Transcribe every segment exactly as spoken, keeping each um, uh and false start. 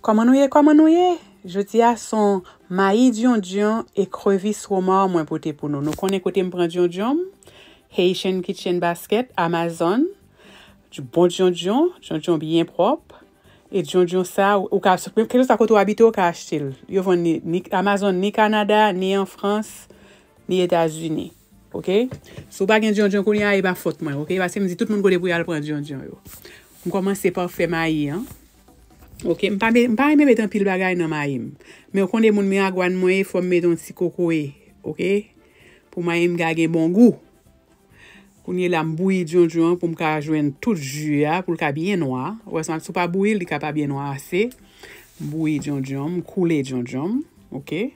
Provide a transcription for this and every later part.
Kòman nou ye? Kòman nou ye? Jodi a se yon mayi dyondyon ekrevis woma mwen pote pou nou. Nou konnen kote m pran dyondyon m? Haitian Kitchen Basket, Amazon. Bon dyondyon, dyondyon byen pwòp. E dyondyon sa, ou ka, kèlkeswa kote w abite, ou ka achte l. Yo vann ni, ni Amazon, ni Kanada, ni an Frans, ni Etazini. Oke? Si w pa gen dyondyon kounye a, e pa fòt mwen, oke? Paske m di tout moun kote pou y al pran dyondyon yo. M kòmanse pa fè mayi an. Oke? M pa, me- m pa renmen met anpil bagay nan mayi m. Men w konnen moun Miragwàn mwen ye, fò m met yon ti kokoye. Oke? Pou mayi m ka gen bon gou. Kounye la, m bouyi dyondyon an pou m ka jwenn tout ji a, pou l ka byen nwa. Ou wè sa, si w pa bouyi l, li ka pa byen nwa ase. M bouyi dyondyon, m koule dyondyon, oke?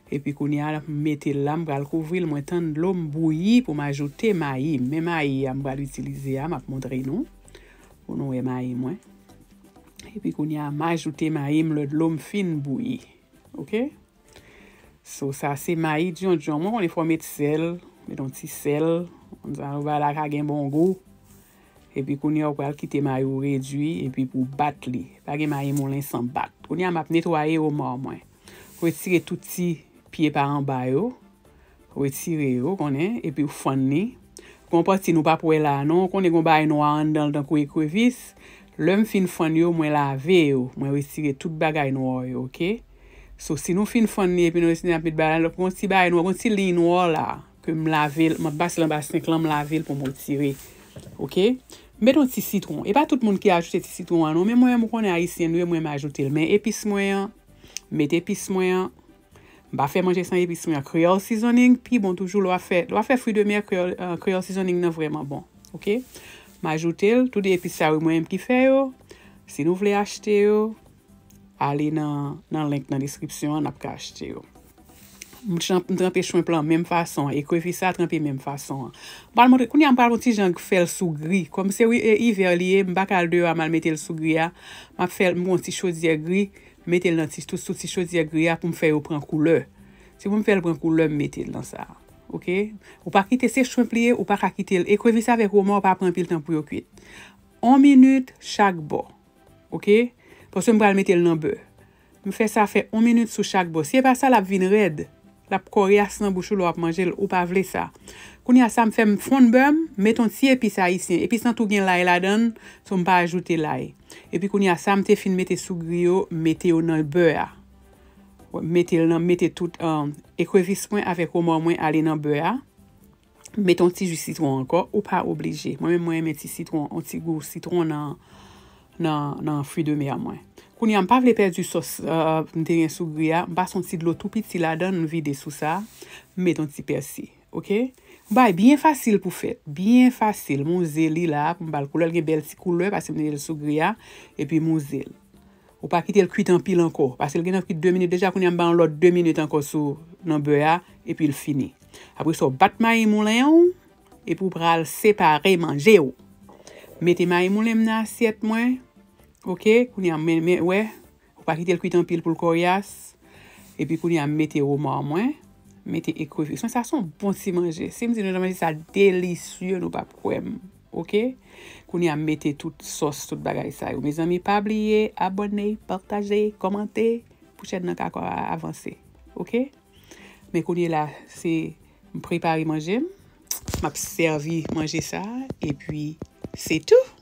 Epi kounye a, m mete l la, m pral kouvri l, mwen tann dlo m bouyi pou m ajoute mayi m. Men mayi a, m pral itilize a, m ap montre nou. Pou nou wè mayi mwen. Epi kounye a, m ajoute mayi m lè dlo m fin bouyi. Oke? So, sa se mayi dyondyon. Mwen konnen fò met sèl, met yon ti sèl. Konsa, ou wè la ka gen bon gou. Epi kounye a, ou pral kite mayi ou redui, epi pou bat li. Pa gen mayi moulen san bat. Kounye a, m ap netwaye woma mwen. Retire tout ti pye pa anba yo. Retire yo, konnen, epi ou fann li. Gon pati nou p ap wè la, non. Konnen gon bagay nwa anndan l, tankou ekrevis. Lè m fin fann yo, mwen lave yo. Mwen retire tout bagay nwa yo, oke? So, si nou fin fann li epi nou retire, n ap met bagay la, gon ti bagay nwa, gon ti liy nwa la, ke m lave l, m ap pase l anba senk lan, m lave l pou m retire. Oke? M met yon ti sitwon. E pa tout moun ki ajoute ti sitwon an, non, men mwen, m konnen ayisyen nou ye, mwen, m ajoute l. Men epis mwen an, m met epis mwen an. M pa fè manje san epis mwen an. Creole seasoning pi bon toujou lè w ap fè, lè w ap fè fruits de mer, Creole, euh, Creole seasoning nan vrèman bon. Oke? M ajoute l, tout epis sa yo, mwen menm ki fè yo. Si nou vle achte yo, ale nan, nan link nan deskripsyon an, n ap ka achte yo. M chan- m tranpe shrimp lan menm fason an, ekrevis sa tranpe menm fason an. M pral montre, kounye a m pral yon ti jan fè l sou gri. Kòm se wi, e, ivè li ye, m pa ka al deyò a m al mete l sou gri a. M ap fè l, m pran yon ti chodyè gri, mete l nan ti, tout sou ti chodyè gri a pou m fè yo pran koulè. Se pou m fè l pran koulè, m mete l nan sa. Oke? Ou pa kite, se shrimp li ye, ou pa ka kite l. Ekrevis avèk woma, ou pa pran anpil tan pou yo kwit. On minit chak bò. Oke? Paske m pral mete l nan bè. M fè sa fè on minit sou chak bò. Si e pa sa, l ap vin rèd. L ap koryas nan bouch ou lè w ap manje l. Ou pa vle sa. Kounye a sa, m fè m fonn bè m, met yon ti epis ayisyen. Epis lan tou gen lay ladan l, so m pa ajoute lay. Epi kounye a sa, m te fin mete sou gri yo, m mete yo nan bè a. M mete l nan, mete tout, um, ekrevis mwen avèk woma mwen ale nan bè a. Met yon ti ji sitwon ankò, ou pa oblije. Mwen menm, mwen renmen ti sitwon, yon ti gou sitwon nan, nan, nan fruits de mer mwen. Kounye a, m pa vle pèdi sòs, euh, m te gen sou gri a. M pase yon ti dlo tou piti ladan l, m vide sou sa. M met yon ti pèsi, oke? Yon bagay byen fasil pou fèt, byen fasil. M wouze li la, pou m ba l koulè, l gen bèl ti koulè, paske m te mete l sou gri a, epi m wouze l. Ou pa kite l kwit anpil ankò, paske l gentan kwit de minit deja, kounye a m ba yon lòt de minit ankò sou, nan bè a, epi l fini. Apre sa, w bat mayi moulen w, epi w pral separe manje w. Mete mayi moulen m nan asyèt mwen, oke, kounye a, men, men, wè, ou pa kite l kwit anpil pou l koryas, epi kounye a, m mete woma mwen, mete ekrevis mwen, sa se yon bon ti manje. Si m di nou nan manje sa delisye, nou p ap kwè m, oke? Kounye a, m mete tout sòs, tout bagay sa yo. Mezanmi, pa bliye abòne, pataje, kòmante pou chèn nan ka avanse. Oke? Men kounye la, se m prepare manje m. M ap sèvi manje sa, epi se tou.